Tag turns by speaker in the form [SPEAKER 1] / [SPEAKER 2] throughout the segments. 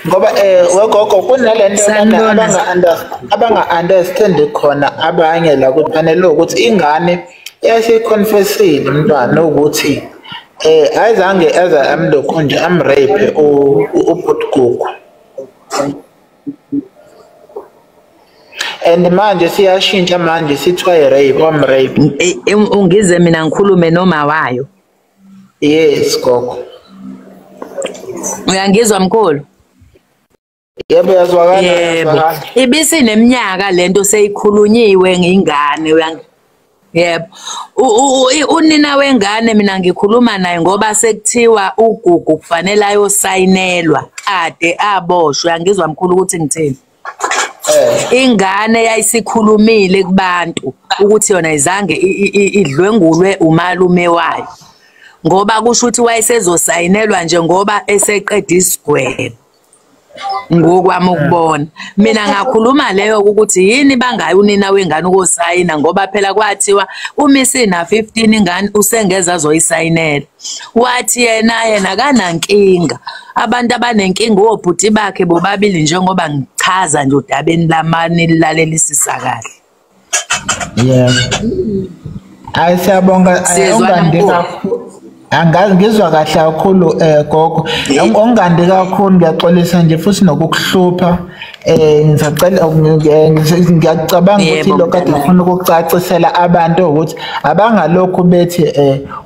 [SPEAKER 1] Ngoba wegogo kunalento abanga understand khona abanye la kufanele ukuthi ingane yasiconfessile umntwana ukuthi ayizange eza amlokho nje amrape ubhuti. And manje siyashintsha manje sithiwa i-rape wamrape.
[SPEAKER 2] Ungize mina ngikhulume noma wayo.
[SPEAKER 1] Yes gogo.
[SPEAKER 2] Uyangizwa mkhulu?
[SPEAKER 1] Yebo yazwakala.
[SPEAKER 2] Yebo. Ibisineminyaka lento seyikhulunyiwe ngingane uyang. Yebo. Unina wengane mina ngikhuluma naye ngoba sekuthiwa uGugu kufanele ayosayinelwa kade aboshwe. Uyangizwa mkhulu ukuthi ngithini? Ingane yayisikhulumile kubantu ukuthi yona izange idlwengulwe umalume wayo. Ngoba kusho ukuthi wayesezosayinelwa nje ngoba eseqeda isigwebo. Ngokwami ukubona mina ngakhuluma leyo ukuthi yini bangayi unina wengane ukosayina ngoba phela kwathiwa uma isina 15 ingane usengeza azoyisayinela. Wathi yena kanankinga, abantu abanenkinga obhuti bakhe bobabili njengoba ngichaza nje udabeni lamani lalelisisa kahle.
[SPEAKER 1] Yebo. Ayi siyabonga ongandi kakhulu. Angazi ngizwa kahle kakhulu gogo. Ongandi kakhulu ngiyaxolisa nje futhi nokukuhlupha. Ngisacela ngiyacabanga ukuthi lokho kade ngifuna ukucacisela abantu ukuthi abangalokhu bethi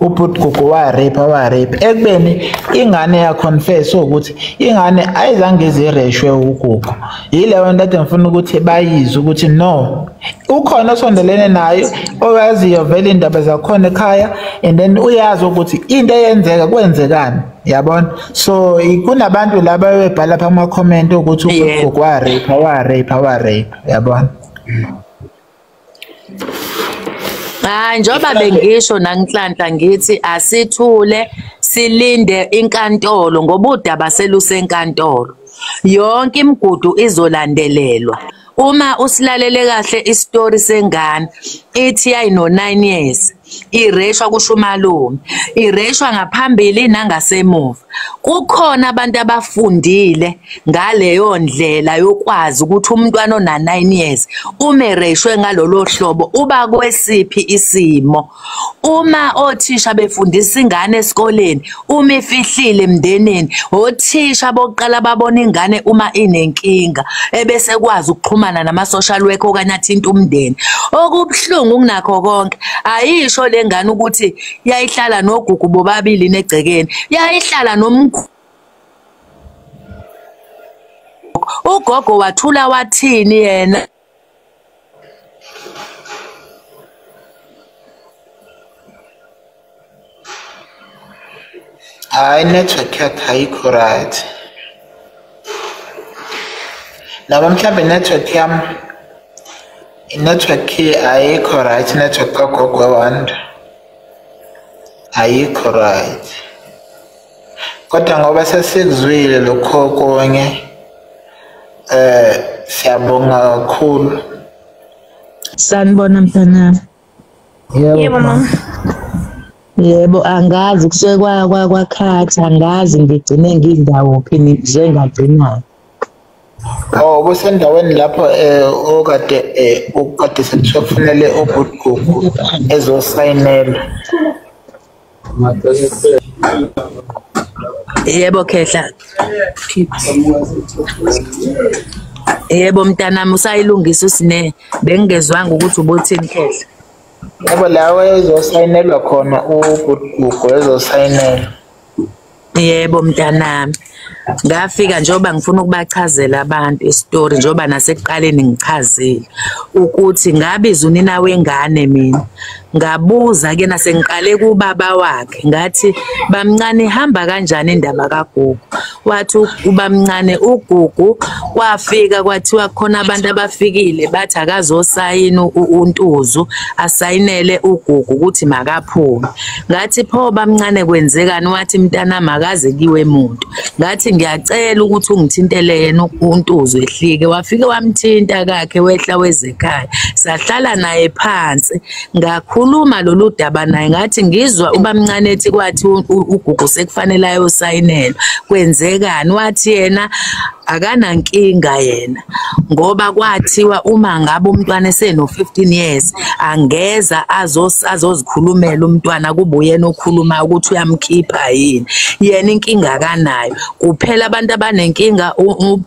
[SPEAKER 1] ubhuti Gugu wa rape ekubeni ingane ya confess ukuthi ingane ayizange izireshwe uGugu. Yileyo nto ade ngifuna ukuthi bayizwe ukuthi no ukhona osondelene nayo owaziyo vele indaba zakhona ekhaya and then uyazi ukuthi into eyenzeka kwenzekani yabona. So kunabantu laba bebhala pha ama comment ukuthi uGugu wa rape yabona.
[SPEAKER 2] Hayi njoba bengisho nanhlanhla ngithi asithule silinde inkantolo ngoba udaba selusenkantolo. Yonke imigudu izolandelelwa. Uma usilalele kahle isitori sengane ithi yayino 9 years ireshwa kusho umalume, ireshwa ngaphambili nangasemuva. Kukhona abantu abafundile ngaleyo ndlela yokwazi ukuthi umntwana ona 9 years uma ereshwe ngalolo hlobo uba kwesiphi isimo. Uma othisha befundisa ingane esikoleni uma ifihlile emndenini, othisha bokuqala babona ingane uma inenkinga ebese kwazi ukuxhumana nama social worker okanye athinta umndeni. Okubuhlungu kunakho konke ayisho lengane ukuthi yayihlala noGugu bobabili negcekeni, yayihlala nomkhulu. Ugogo wathula wathini yena?
[SPEAKER 1] Hayi network yakhe ayikho right. Noma mhlambe network yami network ayikho right, network kagogo wanda ayikho right. Kodwa ngoba sesikuzwile lokho konke siyabonga kakhulu.
[SPEAKER 2] Sanibona mntanami.
[SPEAKER 3] Yebo mama.
[SPEAKER 2] Yebo angazi kusuke kwakhatha angazi ngigcine ngindawo phi njengagcina.
[SPEAKER 1] Oh kusendaweni lapho okade ukade sekuthiwa kufanele ubhuti ezosayinelwa.
[SPEAKER 2] Yebo khehla. Yebo mntanami usayilungisa usine bengingezwanga ukuthi ubuthini khehla.
[SPEAKER 1] Yebo lawo ezosayinelwa khona ubhuti ezosayinelwa.
[SPEAKER 2] Yebo mntanami. Ngafika njengoba ngifuna ukubachazela abantu isitori njengoba nasekuqaleni ngichazile ukuthi ngabiza unina wengane mina. Ngabuza ke nasengiqale kubaba wakhe ngathi bamncane ihamba kanjani indaba kaGugu. Wathi ubamncane uGugu kwafika kwathiwa khona abantu abafikile bathi akazosayina uNtuzu asayinele uGugu ukuthi makaphume. Ngathi pho bamncane kwenzekani? Wathi mntana makaze kiwe muntu. Ngathi ngiyacela ukuthi ungithintele yena uNtuzu ehlike. Wafike wamthinta kakhe wehla wezekhaya, sahlala naye phansi ngakhuluma lolu daba naye. Ngathi ngizwa ubamncane ethi kwathi uGugu sekufanele ayosayinelwa kwenzekani? Wathi yena Akanankinga yena ngoba kwathiwa uma ngabe umntwana eseno 15 years angeza azozikhulumela umntwana kube uyena okhuluma ukuthi uyamkhipha yini. Yena inkinga akanayo, kuphela abantu abanenkinga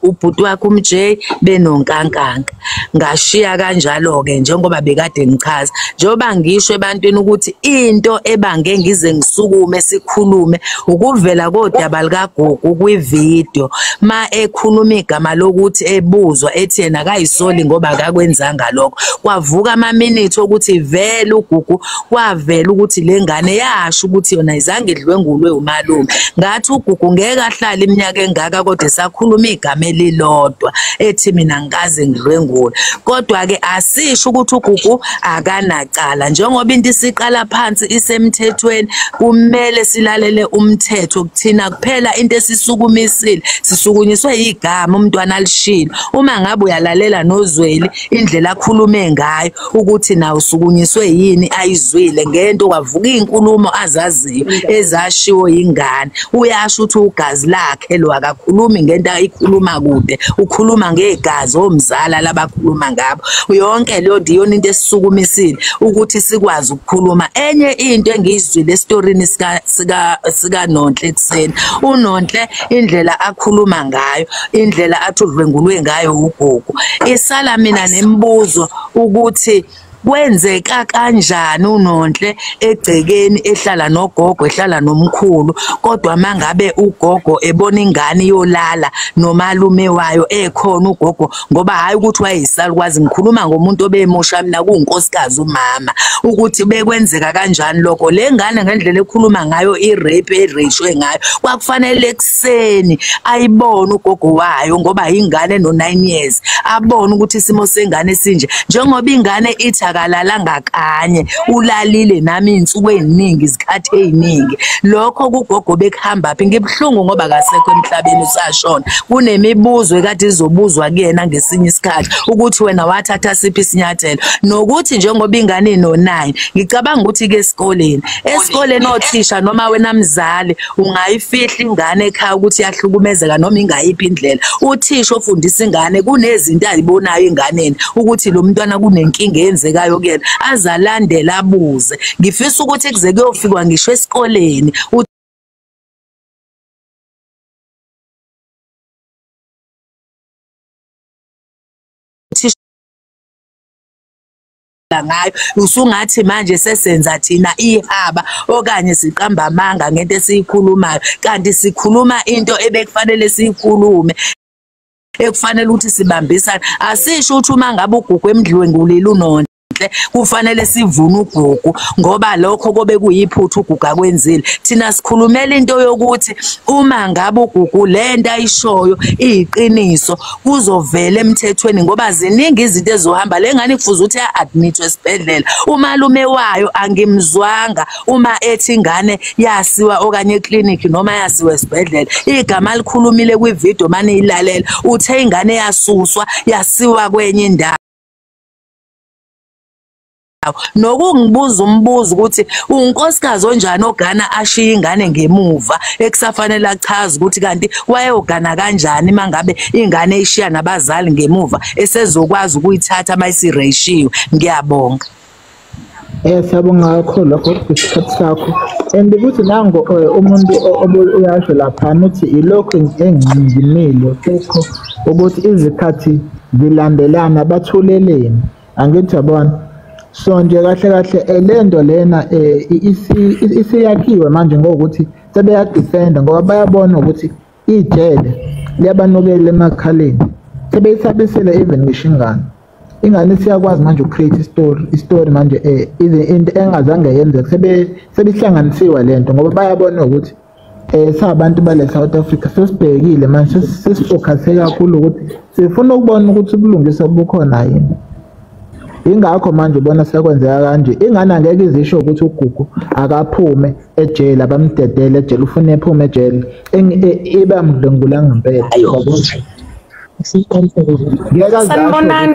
[SPEAKER 2] ubhuti wakhe uMJ benonkankanka. Ngashiya kanjalo ke njengoba bekade ngichaza, njengoba ngisho ebantwini ukuthi into ebange ngize ngisukume sikhulume ukuvela kodaba likaGugu kwivideo ma ekhuluma igama lokuthi ebuzwa ethi yena akayisoli ngoba akakwenzanga lokho. Kwavuka amaminithi ukuthi vele uGugu kwavela ukuthi lengane yasho ukuthi yona izange idlwengulwe umalume. Ngathi uGugu ngeke ahlale iminyaka engaka kodwa esakhuluma igama elilodwa ethi mina ngikaze ngidlwengule. Kodwa ke asisho ukuthi uGugu akanacala, njengoba into isiqala phansi isemthethweni kumele silalele umthetho kuthina kuphela. Into esisukumisile sisukunyiswe igama umntwana alishilo. Uma ngabe uyalalela noZweli indlela akhulume ngayo ukuthi nawe usukunyiswe yini ayizwile ngento, kwavuka izinkulumo azaziyo ezashiwo ingane. Uyasho ukuthi ugazi lakhe lo, akakhulumi ngento ayikhuluma kude, ukhuluma ngegazi omzala labakhuluma ngabo. Yonke leyo nto iyona into esisukumisile ukuthi sikwazi ukukhuluma. Enye into engiyizwile esitorini sika Nonhle ekseni, uNonhle indlela akhuluma ngayo, indlela athi udlwengulwe ngayo uGugu, isala mina nemibuzo ukuthi kwenzeka kanjani uNonhle egcekeni ehlala nogogo ehlala nomkhulu, kodwa mangabe ugogo ebona ingane iyolala nomalume wayo ekhona ugogo, ngoba hayi ukuthi wayeyisalukwazi, ngikhuluma ngomuntu obemusha mina kuunkosikazi umama, ukuthi bekwenzeka kanjani lokho. Le ngane ngendlela ekhuluma ngayo i-rape ereyishwe ngayo kwakufanele ekuseni ayibone ugogo wayo ngoba ingane no-9 years, abone ukuthi isimo sengane sinje, njengoba ingane ithi akalalanga kanye, ulalile nami insuku eziningi, izikhathi eziningi. Lokho kugogo bekuhamba phi? Ngibuhlungu ngoba akasekho emhlabeni, usashona. Kunemibuzo ekade izobuzwa kuyena ngesinye isikhathi ukuthi wena wathatha siphi isinyathelo, nokuthi njengoba ingane ino-9 ngicabanga ukuthi ke esikoleni othisha noma wena mzali ungayifihla ingane ekhaya ukuthi iyahlukumezeka noma ingayiphi indlela. Uthisha ofundisa ingane kunezinto ayibonayo enganeni ukuthi lo mntwana kunenkinga eyenzekayo kuyena, azalandela abuze. Ngifisa ukuthi kuze kuyofikwa ngisho esikoleni uthisha ngayo. Usungathi manje sesenza thina ihaba okanye siqamba amanga ngento esiyikhulumayo, kanti sikhuluma into ebekufanele siyikhulume, ekufanele ukuthi sibambisane. Asisho ukuthi uma ngabe uGugu emdlwengulile uNonhle kufanele sivune uGugu ngoba lokho kobe kuyiphutha uGugu akwenzile. Thina sikhulumela into yokuthi uma ngabe uGugu lento ayishoyo iyiqiniso kuzovela emthethweni, ngoba ziningi izinto ezohamba. Le ngane kufuze ukuthi a-admit esibhedlela. Umalume wayo angimzwanga uma ethi ingane yasiwa okanye eklinikhi noma yasiwa esibhedlela. Igama likhulumile kwividiyo mane ilalela, uthe ingane yasuswa yasiwa kwenye indawo. Nokungibuza umbuzo ukuthi unkosikazi onjani ogana ashiye ingane ngemuva ekusafanele achaze ukuthi kanti wayeyogana kanjani mangabe ingane ishiya nabazali ngemuva esezokwazi ukuyithatha mayisireyishiwe. Ngiyabonga.
[SPEAKER 1] Siyabonga kakhulu lokho isikhathi sakho. And ukuthi nango umuntu uyasho laphana uthi ilokhu engingimile kukho ukuthi izikhathi zilandelana bathuleleni, angithi yabona. So nje kahle kahle lento lena isiyakhiwe manje ngokuthi sebeyadefenda ngoba bayabona ukuthi ijele liyabanukela emakhaleni, sebeyisabisele even ngisho ingane. Ingane siyakwazi manje ucreate istory manje into engazange yenzeke, sebihlanganisiwe lento ngoba bayabona ukuthi sabantu bale South Africa sesibhekile manje, sesifocuse kakhulu ukuthi sifuna ukubona ukuthi ubulungisa bukhona yini. Ingakho manje ubona sekwenzeka kanje, ingane angeke izisho ukuthi uGugu akaphume ejele, abamdedele ejele, ufuna ephume ejele iba mdlwengula ngempela.
[SPEAKER 3] Sanibonani.